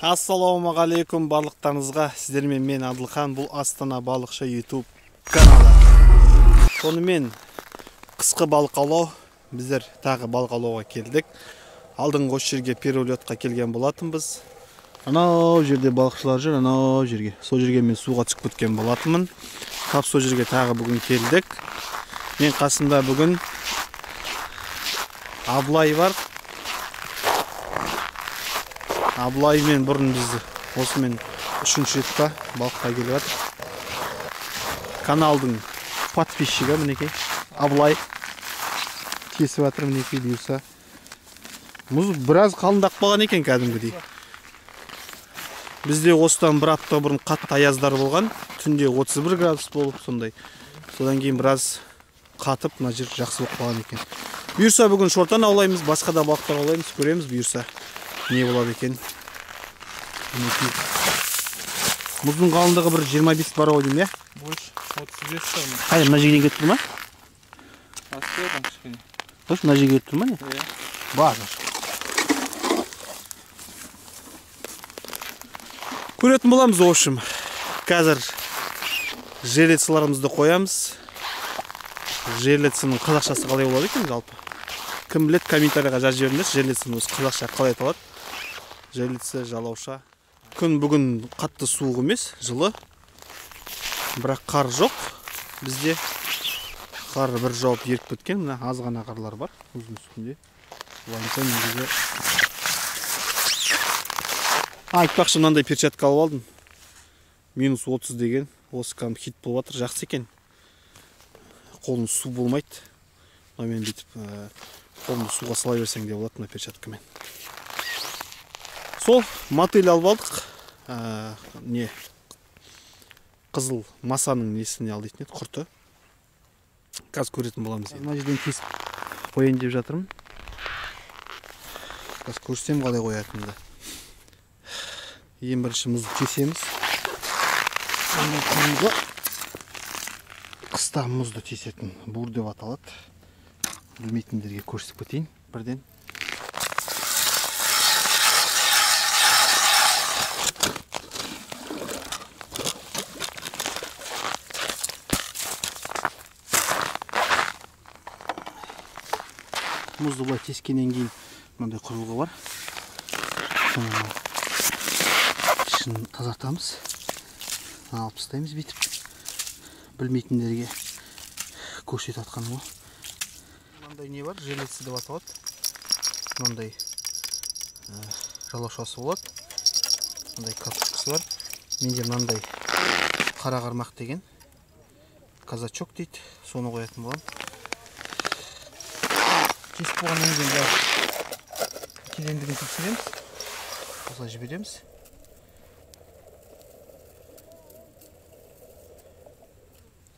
Ассалаумағалейкум барлықтарыңызға. Сіздермен мен Адылхан, бұл Астана балықшы YouTube каналы. Сонымен қысқы балық аулау, біздер тағы балық аулауға келдік. Алдыңғы осы жерге перелетқа келген болатынбыз. Анау жерде балықшылар жүр, анау жерге. Сол жерге мен суға түсіп кеткен болатынмын. Тап сол жерге тағы бүгін келдік. Мен қасымда бүгін Абылай бар. Абылаймен бұрын біз осымен үшінші рет па балыққа келіп жатыр. Каналдың подписчигі мінекей Абылай кесіп жатыр мінекей, бұйырса. Мұз біраз қалыңдап қалған екен кәдімгідей. Бізде осыдан бір апта бұрын қатты аяздар болған. Түнде 31 градус болып сондай. Содан кейін біраз қатып мына жер жақсы болып қалған екен. Бұйырса бүгін шортан аулаймыз, басқа да балықтар аулаймыз, көреміз бұйырса. Не болады екен. Мінекей. Мұздың қалыңдығы бір 25 бар ау деймін, иә? Больше, 35 шығар. Қай, мына жерден кетіп тұр ма? Астыдан кішкене. Дұрыс, мына жерге кетіп тұр ма не? Иә. Бар. Көретін боламыз, в общем. Қазір жерлецаларымызды қоямыз. Жерлецінің қазақшасы қалай болады екен жалпы? Кім біледі, комментарийға жазып жіберіңдерші, жерлецінің өзі қазақша қалай аталады? Жерлеці, жалауша. Күн бүгін қатты суық емес, жылы. Бірақ қар жоқ бізде. Қар бір жауып еріп кеткен, мына аз ғана қарлар бар мұздың үстінде. Былайынша негізі. Айтпақшы, мынандай перчатка алып алдым. Минус 30 деген, осы кәдімгі хит болып жатыр, жақсы екен. Қолың су болмайды. Мынамен бүйтіп қолыңды суға сала берсең де болады мына перчаткамен. Сол мотыль алып алдық. Не қызыл масаның несіне ал дейтін еді, құрты. Қазір көретін боламыз. Мына жерден кесіп қояйын деп жатырмын. Қазір көрсем қалай қоятынымды. Ең бірінші мұзды кесеміз. Қыста мұзды тесетін бур деп аталады. Білмейтіндерге көрсетіп кетейін бірден. Мұзды былай тескеннен кейін мынандай құрылғы бар. Соны ішін тазартамыз. Алып тастаймыз бүйтіп. Білмейтіндерге көрсетіп жатқаным ғой. Мынандай не бар, жерлеці деп аталады. Мынандай жалаушасы болады. Мындай катушкасы бар. Менде мынандай қара қармақ деген казачок дейді. Соны қоятын боламын. Кесіп болғаннан кейін тереңдігін тексереміз. Осылай жібереміз.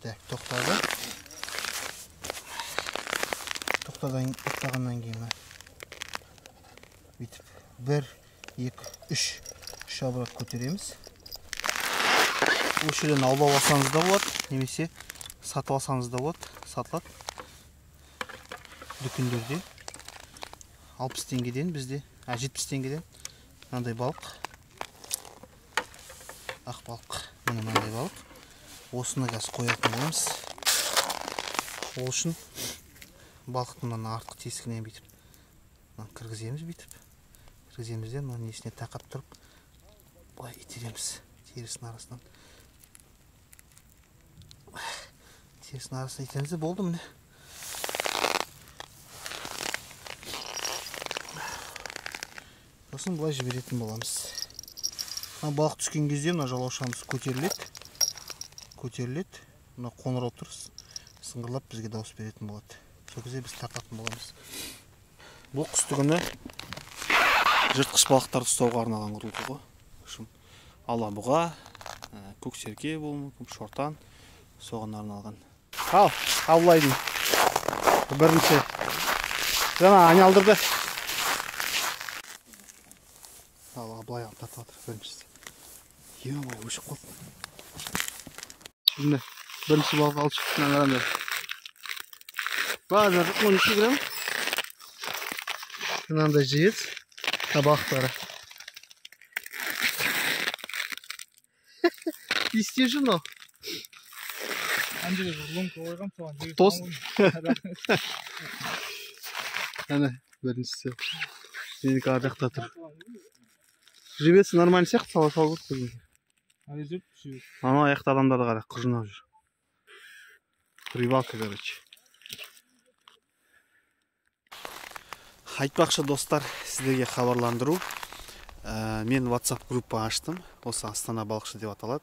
Так, тоқтады. Тоқтағаннан кейін бүйтіп 1, 2, 3, 3 оборот көтереміз. Осы жерден аулап алсаңыз да болады, немесе сатып алсаңыз да болады, сатылады. Дүкендерде 60 теңгеден бізде, 70 теңгеден мынандай балық. Ақ балық, міне мынандай балық. Осыны қазір қоятын боламыз. Ол үшін балықтың мына артқы тесігінен бүйтіп кіргіземіз, бүйтіп кіргіземіз де мына несіне тақап тұрып былай итереміз терісінің арасынан. Терісінің арасынан итереміз де болды міне. Сосын былай жіберетін боламыз. Мына балық түскен кезде мына жалаушамыз көтеріледі. Көтеріледі. Мына қоңырау тұр, сыңғырлап бізге дауыс беретін болады. Сол кезде біз тартатын боламыз. Бұл қыстыгүні жыртқыш балықтарды ұстауға арналған құрылғы ғой. Алабұға, көксерке болуы мүмкін, шортан, соған арналған. Ал, Абылайдың бірінші жаңа айналдырды. Ал, Абылай алып тартып жатыр біріншісі. Е-май, өшіп қалды. Міне, бірінші балық алып шықты, мына қараңдар. Базар 12 грамм. Мынандай жиец, табақтары. Не істеп жүр мынау? Ана жерде бір ломка қойғам, соған жіберіп Тосын. салған ғой. Әне, біріншісі. Менікі ар жақта тұр. Живесі нормально сияқты, сала салып отыр. Ана жерде живет. Анау аяқта адамдарды қара, құжынап жүр. Рыбалка, короче. Айтпақшы, достар, сіздерге хабарландыру. Мен WhatsApp группа аштым. Осы Астана балықшы деп аталады.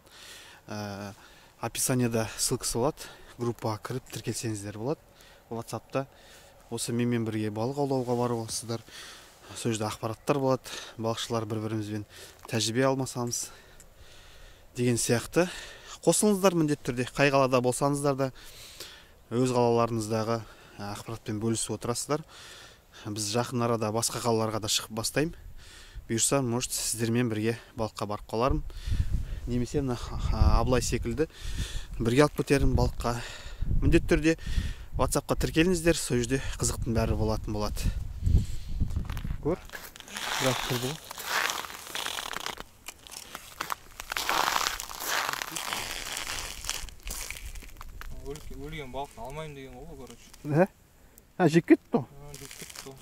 Описанияда ссылкасы болады. Группаға кіріп тіркелсеңіздер болады. WhatsApp'та осы менімен бірге балық аулауға барып аласыздар. Сол жерде ақпараттар болады. Балықшылар бір-бірімізбен тәжірибе алмасамыз деген сияқты. Қосылыңыздар міндетті түрде. Қай қалада болсаңыздар да өз қалаларыңыздағы ақпаратпен бөлісіп отырасыздар. Біз жақын арада басқа қалаларға да шығып бастаймын. Бұйырса, может, сіздермен бірге балыққа барып қалармын. Немесе мына Абылай секілді бірге алып кетермін балыққа. Міндетті түрде WhatsAppқа тіркеліңіздер, сол жерде қызықтың бәрі болатын болады. Көр, бірақ тұрды ғой. Өлген балықты алмаймын деген ғой, короче. Ә? А, жеп кетті ғой. А, жеп кетті ғой.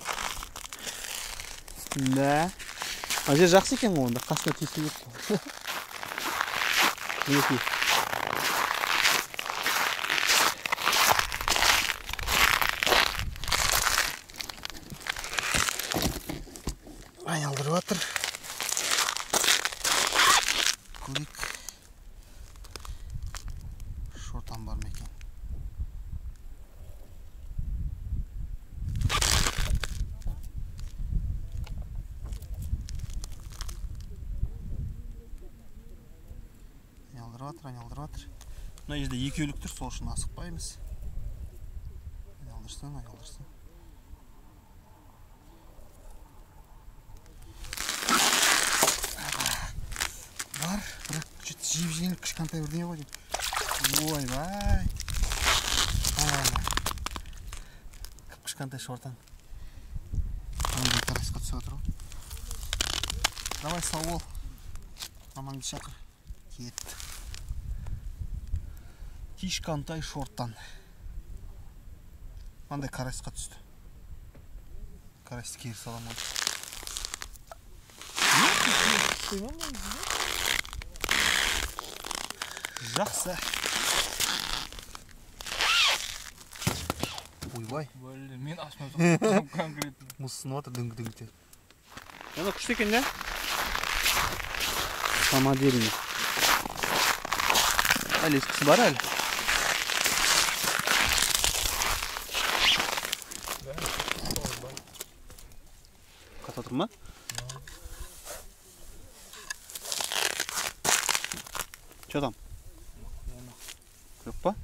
Да. А жер жақсы екен ғой онда, қасына тиісу керек қой. Мінекей. Айналдырып жатыр. Көрейік. Шортан бар ма екен? Айналдырып жатыр, айналдырып жатыр. Мына жерде екеулік тұр, сол үшін асықпаймыз. Айналдырсын, айналдырсын. Бар, бірақ чуть жеп-жеңіл кішкентай бірдеңе ғой деймін. Ойбай. Кіп-кішкентай шортан. Мындай карасқа түсіп отыр ғой. Давай, сау бол. Мамаңды шақыр. Кетті. Кішкентай шортан. Мындай карасқа түсті. Карасты кері саламын. Жақсы. Ойбай. Блин, мен ашмай тұрмын конкретно. Мұз сынып жатыр, дүңк-дүңк етеді. Ана күшті екен, не? Самодельный. Әлі ескісі бар әлі. Қатып отыр ма? Че там? Жоқ па?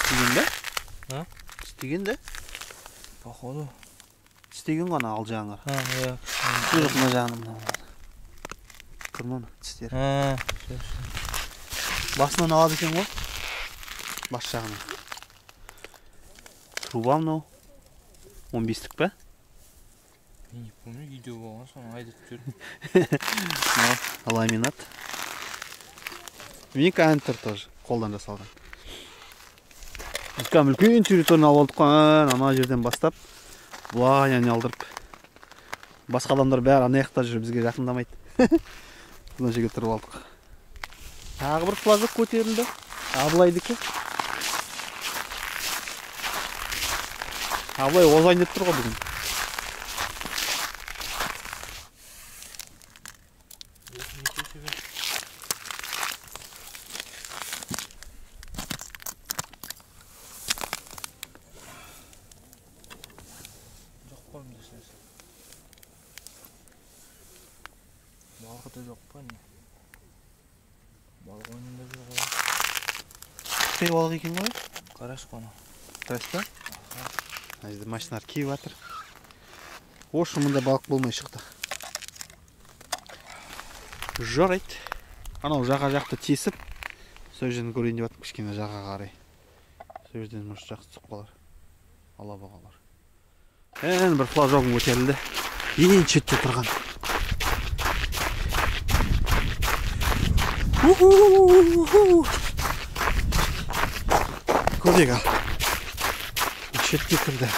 Істеген бе? А? Істеген де? Походу. Істеген ғой ана ал жағын қара. А, иә. Жоқ, мына жағын, мына. Көрме ана тістері. А, всё, всё. Басынан алады екен ғой. Бас жағынан. Труба мынау. 15-тік пе? Я не помню, видео болған, соны айдатып жүрдім. Мынау ламинат. Менікі антер тоже қолдан жасалған. Біз кәдімгі үлкен территорияны алып алдық қой, ана жерден бастап былай айналдырып. Басқа адамдар бәрі ана жақта жүр, бізге жақындамайды. Мына жерге тұрып алдық. Тағы бір флажок көтерілді. Абылайдікі. Абылай озайын деп тұр ғой бүгін. Балығы да жоқ па не? Балық ойнында жүр ғой. Қай балық екен ғой? Қараш қой анау. Қараш па? Мына жерде машиналар киіп жатыр. Осы мұнда балық болмай шықты. Жарайды. Анау жаға жақты тесіп, сол жерден көрейін деп жатырмын, кішкене жағаға қарай. Сол жерден может жақсы түсіп қалар. Алабағалар. Ән бір флажогым көтерілді. Ең шетте тұрған. Көрдік ал. Шетке кірді.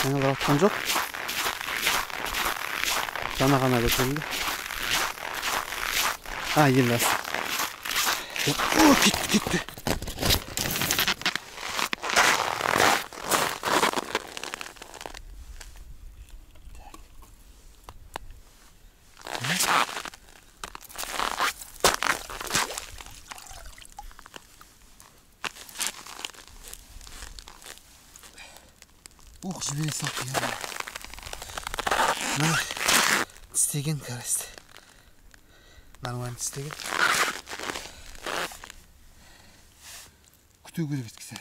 Айналдырып атқан жоқ. Жаңа ғана көтерілді. А, енді асты. О, кетті, кетті. Ух, жібере салды. Мына тістеген карасты. Нормально тістеген. Күту керек еткізі.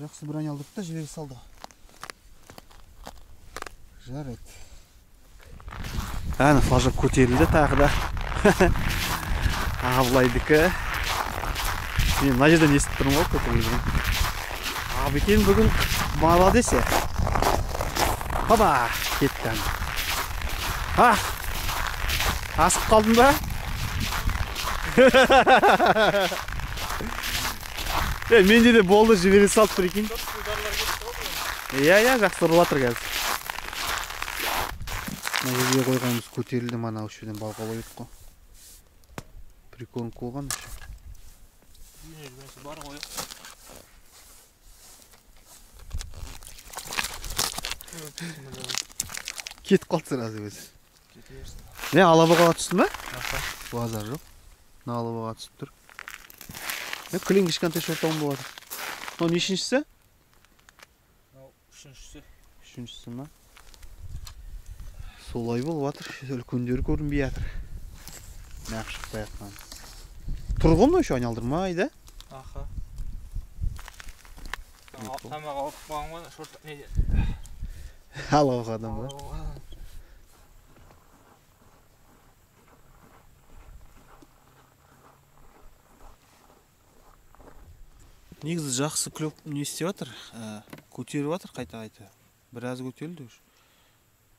Жақсы бір айналдырды да жібере салды. Жарайды. Әне флажок көтерілді тағы да. Абылайдікі. Мен мына жерден естіп тұрмын ғой көтерілген. Абекен бүгін молодец. Хоба, кетті. А! Асып қалдың ба? Менде де болды, жібере салып тұр екен. Иә, иә, жақсы ұрып жатыр қазір. Мына жерге қойғанымыз көтерілді, мана осы жерден балық аулап едік қой. Прикормка болған еще. Бар ғой. Кетіп қалды сразу өзі. Не, алабұғаға түсті ме? Базар жоқ. Мына алабұғаға түсіп тұр. Кілең кішкентай шортан болады. Мынау нешіншісі? Мынау үшіншісі. Үшіншісі ма? Солай болып жатыр. Үлкендері көрінбей жатыр. Нақ шықпай жатқан. Тұр ғой мынау еще айналдырмай да? Аха. Тамақ алып қойған ғой, шорт неде? Алабұғадан ба? Негізі жақсы клеп не істеп жатыр, көтеріп жатыр қайта-қайта. Біраз көтерілді уже.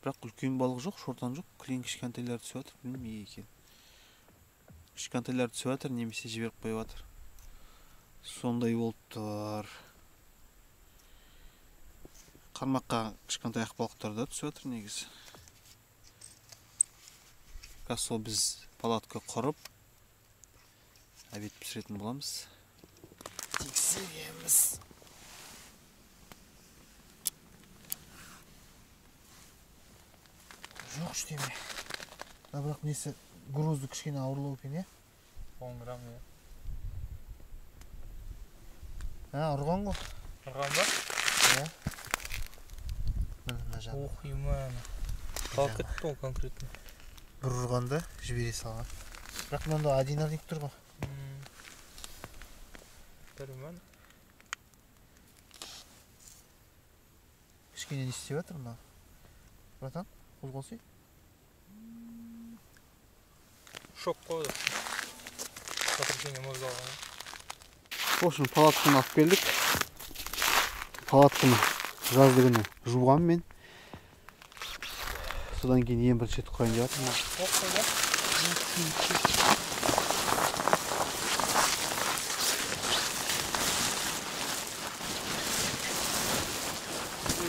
Бірақ үлкен балық жоқ, шортан жоқ, кілең кішкентайлар түсіп жатыр, білмеймін неге екенін. Кішкентайлар түсіп жатыр, немесе жіберіп қойып жатыр. Сондай болып тұр. Қармаққа кішкентай ақ балықтар да түсіп жатыр негізі. Қазір сол біз палатка құрып, обед пісіретін боламыз. Тексереміз. Жоқ ештеме. Бірақ несі грузды кішкене ауырлау екен, е? 10 грамм, е. А, ұрған ғой. Ұрған ба? Иә. Міне мына жағы. Ох, иман. Қалып кетті ол конкретно. Бір ұрғанда жібере салған. Бірақ мынанда одинарник тұр ғой. Нормально. Кішкене не істеп жатыр мына? Братан, қозғалсай. Шок қойды. Сотрясение мозга алған. В общем, палатканы алып келдік. Палатканы жазды күні жуғам мен. Содан кейін ең бірінші рет құрайын деп жатырмын.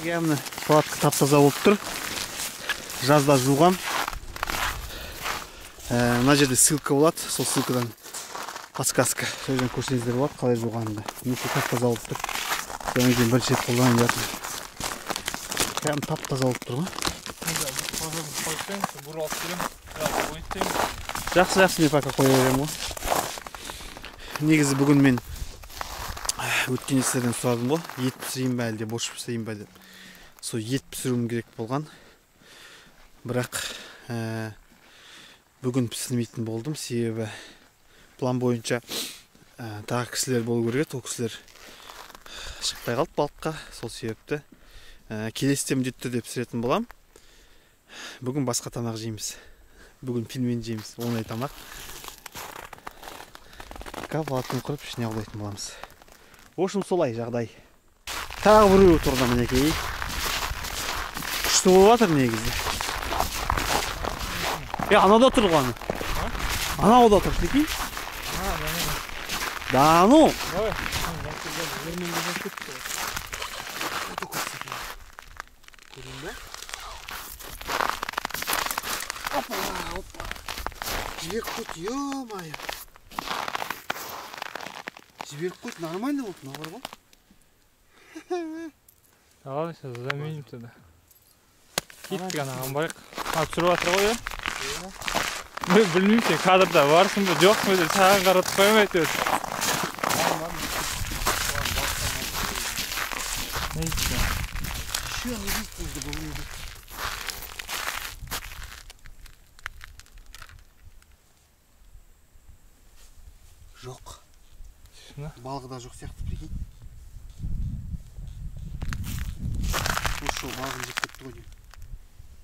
Міне палатка тап-таза болып тұр. Жазда жуғам. Мына жерде ссылка болады, сол ссылкадан подсказка. Сол жерден көрсеңіздер болады қалай жуғанымды. Мінекей тап-таза болып тұр. Содан кейін бірінші рет қолданып жатырмын. Кәдімгі тап-таза болып тұр ғой. Жақсы, жақсы, мен пока қоя беремін ғой. Негізі бүгін мен өткен сіздерден сұрадым ғой, ет пісірейін бе әлде борщ пісірейін бе деп. Сол ет пісіруім керек болған. Бірақ бүгін пісірмейтін болдым, себебі план бойынша тағы кісілер болу керек еді, ол кісілер шықпай қалды балыққа. Сол себепті келесіде міндетті түрде пісіретін болам. Бүгін басқа тамақ жейміз. Бүгін пельмен жейміз, оңай тамақ. Палатканы құрып ішіне аулайтын боламыз. В общем, солай жағдай. Тағы біреуі тұрды мінекей. Күшті болып жатыр негізі. Анау да тұр ғой ана. Анау да тұр, прикинь. Да ну. Опа, опа. Жіберіп қойды, ё-моё. Жіберіп қойды, нормально болды, мынау бар ғой. Да ладно, сейчас заменим тогда. Кеттік анаған барайық. Түсіріп жатыр ғой, иә? Мен білмеймін, сен кадрда барсың ба, жоқсың ба деп саған қаратып қоямын әйтеуір. Не дейді? Еще не видно, бұл не дейді. Жоқ. Балығы да жоқ сияқты, прикинь. Ушел, балығын жеп кетті ғой деймін.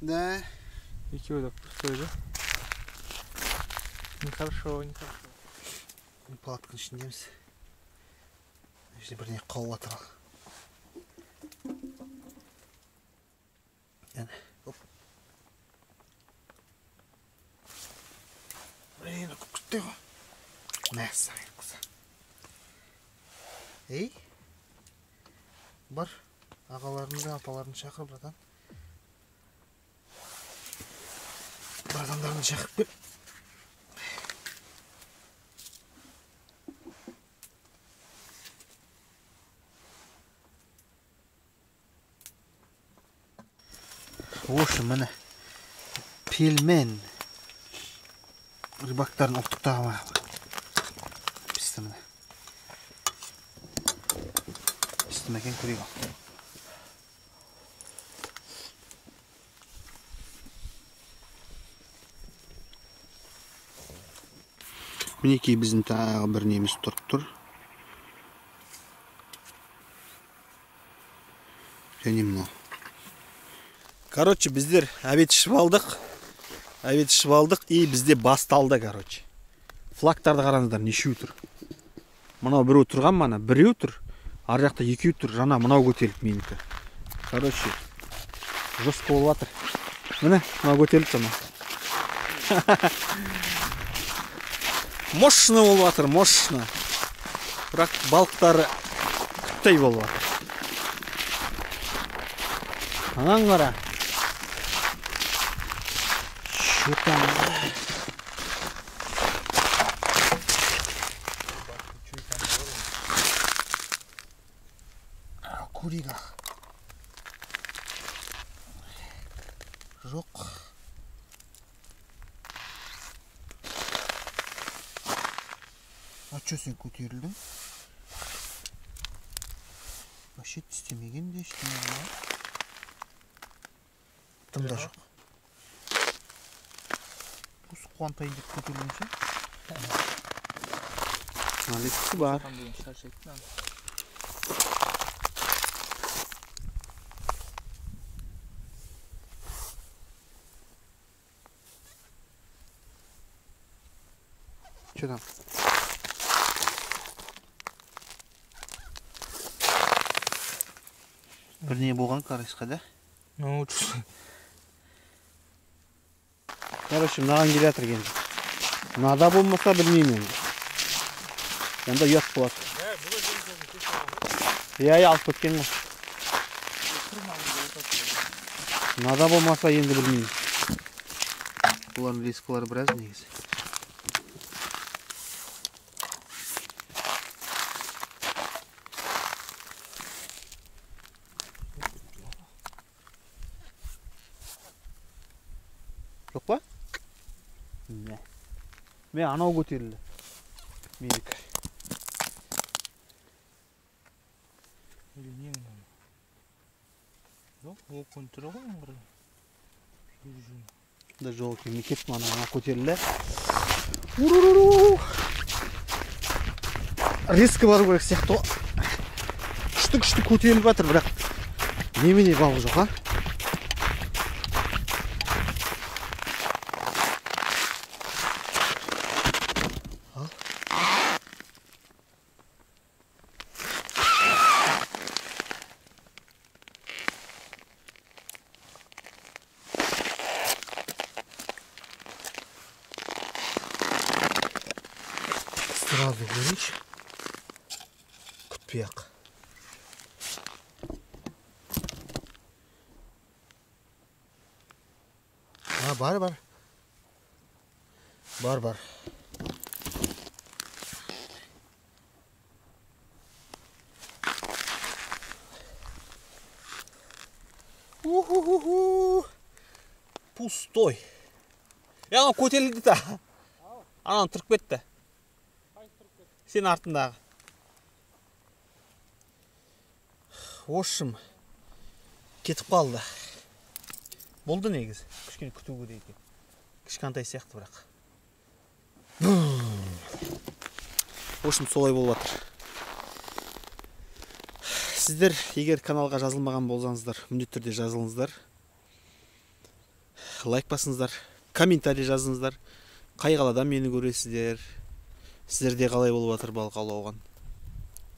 Да. Екеуі де пустой, да? Нехорошо, нехорошо. Палатканың ішіндеміз. Мына жерде бірдеңе қауып жатыр. Әне, оп. Блин, көп күтті ғой. Мәссаған, құса. Ей, бар, ағаларыңды, апаларыңды шақыр, братан. Братандарыңды шақырып кел. В общем, міне пельмен рыбактардың ұлттық тағамы. Пісті міне. Пісті ме екен, көрейік ал. Мінекей біздің тағы бір неміз тұрып тұр. Және мынау. Короче, біздер обед ішіп алдық. Обед ішіп алдық и бізде басталды, короче. Флагтарды қараңыздар, нешеу тұр. Мынау біреу тұрған мана, біреу тұр. Ар жақта екеу тұр, жаңа мынау көтерілді менікі. Короче, жестко болып жатыр. Міне, мынау көтерілді жаңа. Мощно болып жатыр, мощно. Бірақ балықтары күттей болып жатыр. Анан қара. Что там? Көрейік. Жоқ. А чё сен көтерілдің? Вообще тістемеген де ештеңе болмаған. Тым да жоқ. Осы қуантайын деп көтерілгенше. Налепкісі бар. Че там? Бірдеңе болған карасқа, да? Ну, короче, мынаған келе жатыр енді. Мынада болмаса білмеймін енді. Онда ұят болады. Иә, иә, алып кеткен ғой. Мынада болмаса енді білмеймін. Бұлардың рискілері біраз негізі. Жоқ па? Не. Мен анау көтерілді. Менікі. Или не мынау? Жоқ, ол контур ғой аңғыры. Да жоқ екен, мен кеттім, анау көтерілді. Уруруру. Резко бару керек сияқты ғой. Күшті-күшті көтеріліп жатыр, бірақ немене балық жоқ, а? Түспей ақ. А, бар, бар. Бар, бар. Уху-ху-ху. Пустой. Анау көтерілді та. Анау тұрып кетті. Сен артындағы. Ошым кетіп қалды. Болды негізі. Кішкене күту керек екен. Кішкентай сияқты бірақ. Ошым солай болып жатыр. Сіздер егер каналға жазылмаған болсаңыздар, міндетті түрде жазылыңыздар. Лайк басыңыздар, комментарий жазыңыздар. Қай қаладан мені көресіздер? Сіздерде қалай болып жатыр балық аулауған?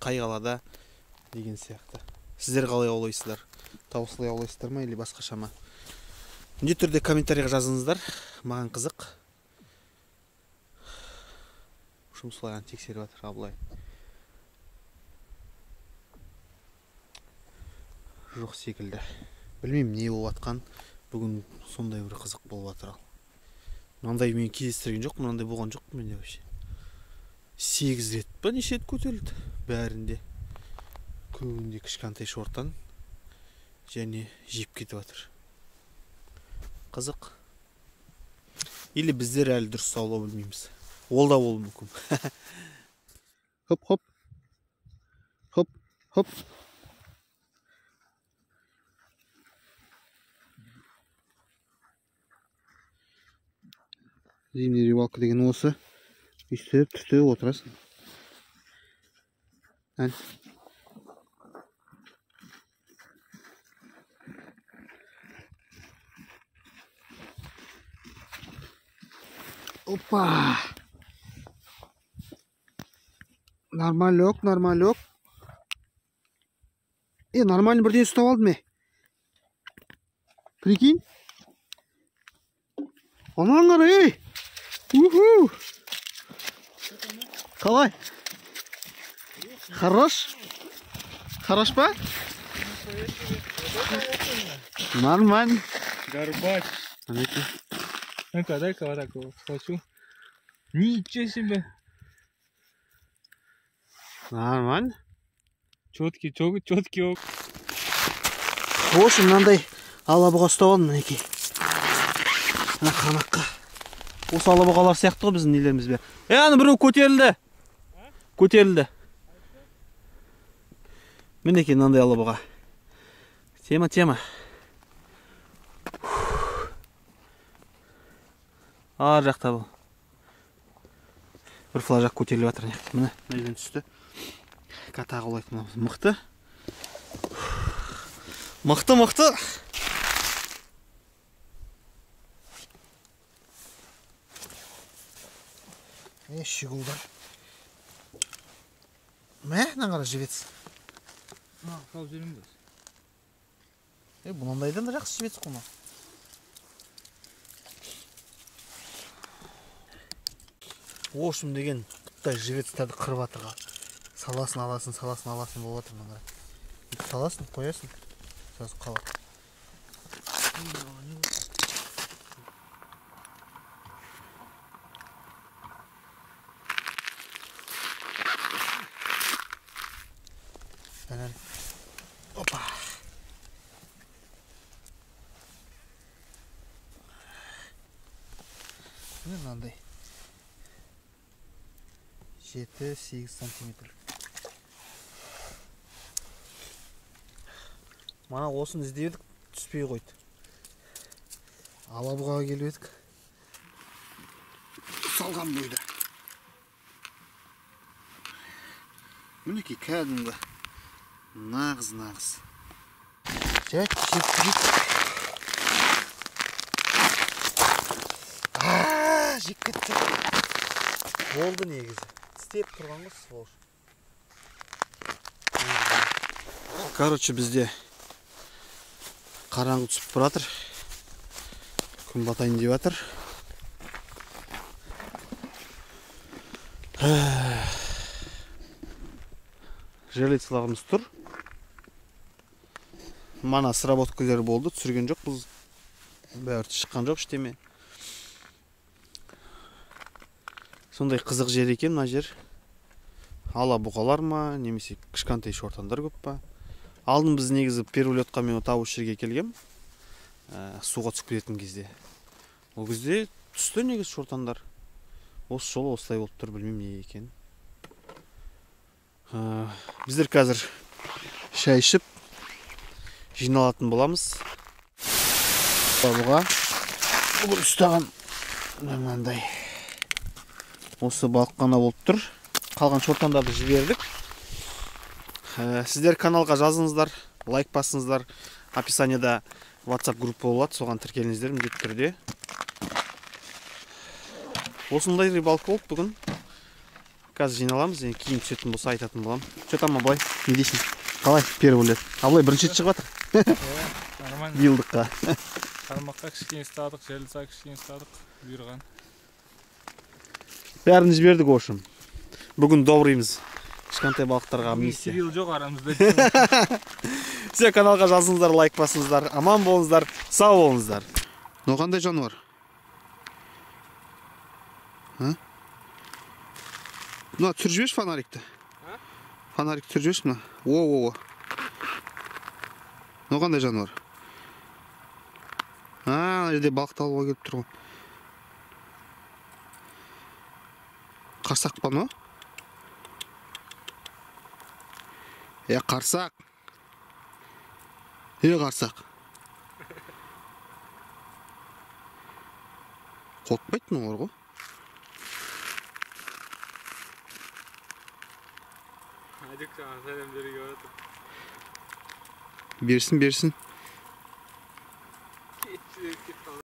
Қай қалада деген сияқты. Сіздер қалай аулайсыздар? Таусылай аулайсыздар ма или басқаша ма? Міндетті түрде комментарийға жазыңыздар. Маған қызық. Ошым солай тексеріп жатыр абылай. Жоқ секілді. Білмеймін не болып жатқан. Бүгін сондай бір қызық болып жатыр ал. Мынандай мен кездестірген жоқпын, мынандай болған жоқ менде вообще. 8 рет па неше рет көтерілді бәрінде. Көбінде кішкентай шортан және жеп кетіп жатыр. Қызық. Или біздер әлі дұрыс аулау білмейміз. Ол да болуы мүмкін. Хоп хоп. Хоп хоп. Зимний рыбалка деген осы. Үстіп түтіп отырасың. Ән. Опа! Нормалек, нормалек. Нормально бірден ұстап алдым, Прикинь? Анан қара, ей! Уху! Қалай? Хорош? Хорош па? Нормально. Горбач. Ну-ка, дай-ка вот так его схвачу. Ничего себе! Нормально. Четкий, четкий. В общем, мынандай алабұға ұстап алдым мінекей. Мына қанаққа. Осы алабұғалар сияқты ғой біздің нелеріміз бе. Ана біреу көтерілді. Көтерілді. Мінекей мынандай алабұға. Тема, тема. Ар жақта бұл. Бір флажок көтеріліп жатыр. Міне, мына жерден түсті. Тағы аулайтын мықты. Мықты, мықты. Щеголдар. Мә, мынаны қара, живец. Салып жіберемін бе? Бұнандайдан да жақсы живец қой мынау. Ошым деген құттай живецтерді қырып жатыр. Саласын, аласын, саласын, аласын болып жатыр мына. Саласын, қоясың, сосын қалады. Опа. Міне мынандай. 7-8 сантиметр. Мана осыны іздеп едік, түспей қойды. Алабұғаға келіп едік. Салған бойда. Мінекей кәдімгі нағыз нағыз. Жеп жеп. Жеп кетті. Болды негізі. Тістеп тұрған ғой сволочь. Короче, бізде қараңғы түсіп баратыр. Күн батайын деп жатыр. Жерлицаларымыз тұр. Мана сработкалар болды, түсірген жоқпыз. Бәрі шыққан жоқ ештеме. Сондай қызық жер екен мына жер. Ала бұқалар ма, немесе кішкентай шортандар көп па. Алдын біз негізі первый летқа мен тау осы жерге келгем. Суға түсіп кететін кезде. Ол кезде түсті негізі шортандар. Осы жолы осылай болып тұр, білмеймін неге екенін. Біздер қазір шай ішіп жиналатын боламыз. Бұға бүгін ұстаған мынандай осы балық қана болып тұр. Қалған шортандарды жібердік. Сіздер каналға жазыңыздар, лайк басыңыздар. Описанияда WhatsApp группа болады, соған тіркеліңіздер міндетті түрде. Осындай рыбалка болды бүгін. Қазір жиналамыз, енді кейін түсетін болса айтатын боламын. Че там, Абылай? Не дейсің? Қалай первый лет? Абылай бірінші рет шығып жатыр. Нормально. Биылдыққа. Қармаққа кішкене ұстадық, жерлица кішкене ұстадық, бұйырған. Бәрін жібердік, в общем. Бүгін добрыймыз. Кішкентай балықтарға амнистия. Кирилл жоқ арамызда. Все, каналға жазыңыздар, лайк басыңыздар. Аман болыңыздар, сау болыңыздар. Мынау қандай жануар? Мына түсіріп жіберші фонарикті. Фонарик түсіріп жіберші мына. О, о, о. Мынау қандай жануар? Ана жерде балықты алуға келіп тұр ғой. Қарсақ па мынау? Қарсақ. Қарсақ. Қорықпайды мыналар ғой. Берсін, берсін.